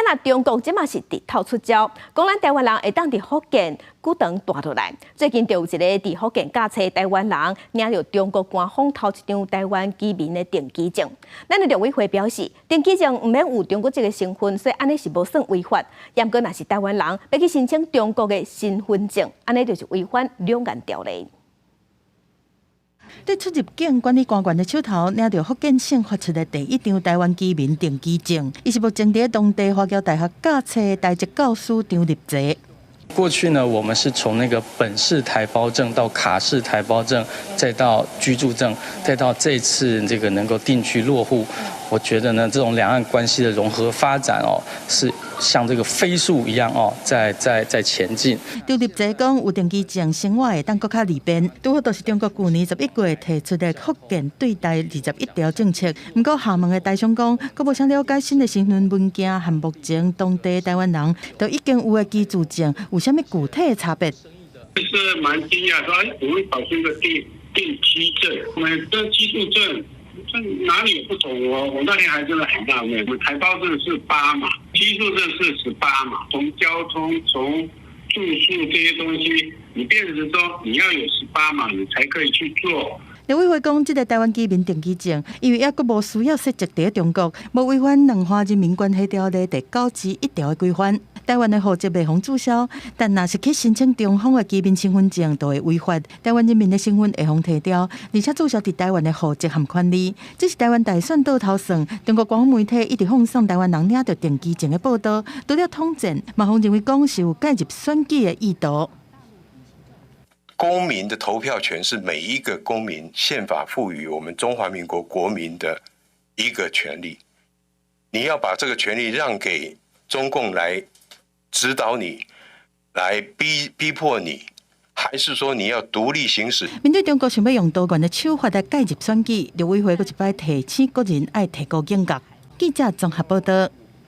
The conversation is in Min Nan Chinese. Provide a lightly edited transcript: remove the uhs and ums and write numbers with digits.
若中國這馬是直透出招，講咱台灣人會當佇福建久長蹛落來。最近就有一个佇福建駕車台灣人領著中國官方頭一張台灣居民的定居證。咱的陸委會表示，定居證毋免有中國籍的身份，所以按呢是無算違法。毋過若是台灣人欲去申請中國的身份證，按呢就是違反兩岸條例。佇出入境管理官員的手頭，領著福建省發出的第一張台灣居民定居證。伊是目前佇當地華僑大學教冊台籍教師張立澤。過去呢，我們是從那個本市台胞證到卡式台胞證，再到居住證，再到這次這個能夠定居落戶。我覺得呢，這種兩岸關係的融合發展哦，是像這個飛速一樣哦，在前進。張立澤講，有定居證生活會當閣較利便。拄好就是中國舊年11月提出的福建對台21條政策。毋過廈門的台商講，閣無啥了解新的身份文件和目前當地台灣人都已經有的居住證有啥物具體的差別。是蠻驚訝，說哎，怎麼會跑出一個定居證？我們這居住證。這哪裡有不同？我那天還真的很納悶。我們台胞證是8碼，居住證是18碼。從交通、從住宿這些東西，你變成說你要有十八碼，你才可以去做。陸委會講，這个台灣居民定居證，因為猶閣無需要設籍佇中國，無違反兩岸人民關係條例第9之1條的規範。台灣的戶籍袂予註銷，但若是去申請中方的居民身份證，就會違法。台灣人民的身份會予提調，而且註銷佇台灣的戶籍和權利。這是台灣大選倒頭算，中國官方媒體一直放送台灣人領著定居證的報道，除了統戰，嘛予認為講是有介入選舉的意圖。公民的投票權是每一個公民憲法賦予我們中華民國國民的一個權利。你要把這個權利讓給中共來指導你，來逼迫你，還是說你要獨立行使？面對中國想欲用多元的手法來介入選舉，陸委會閣一擺提醒國人愛提高警覺。記者綜合報道。